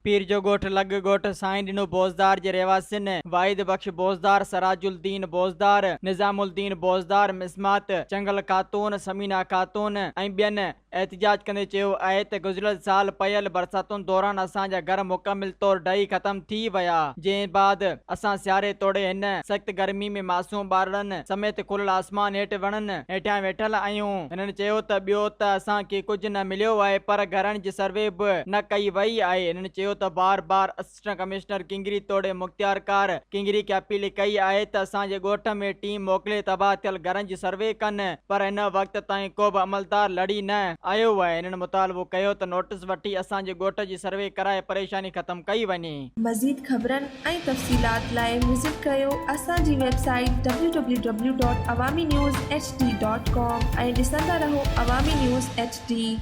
پير جو ڳوٺ لڳ ڳوٺ سائين ڏنو بوزدار جي رهواسين واحد بخش بوزدار، سراج الدين بوزدار، نظام الدين بوزدار، مسمات چنگل خاتون، ثمينه خاتون ۽ ٻين احتجاج ڪندي چيو آهي ته گذريل سال پيل برساتن دوران اسان جا گهر مڪمل طور ڊهي ختم ٿي ويا جنهن بعد اسان سياري توڙي هن سخت گرمي ۾ معصوم ٻارڙن سميت کليل آسمان هيٺ وڻن هيٺيان ويٺل آهيون. هنن چيو ته ٻيو ته اسان کي ڪجهه نه مليو آهي پر گهرن جي سروي به نه ڪئي وئي آهي. هنن چيو ته بار بار اسسٽنٽ ڪمشنر ڪنگري توڙي مختيارڪار ڪنگري کي اپيل ڪئي آهي ته اسان جي ڳوٺ ۾ ٽيم موڪلي تباهه ٿيل گهرن جي سروي ڪن پر هن وقت تائين ڪو به عملدار لڙي نه آيو آهي. هنن مطالبو ڪيو ته نوٽس وٺي اسان جي ڳوٺ جي سروي ڪرائي پريشاني ختم ڪئي وڃي. مزيد خبرن ۽ تفصيلات لاء وزٽ ڪريو اسان جي website W W W dot Awami news H D dot com ۽ ڏسندا رهو عوامي نيوز ايڇ ڊي.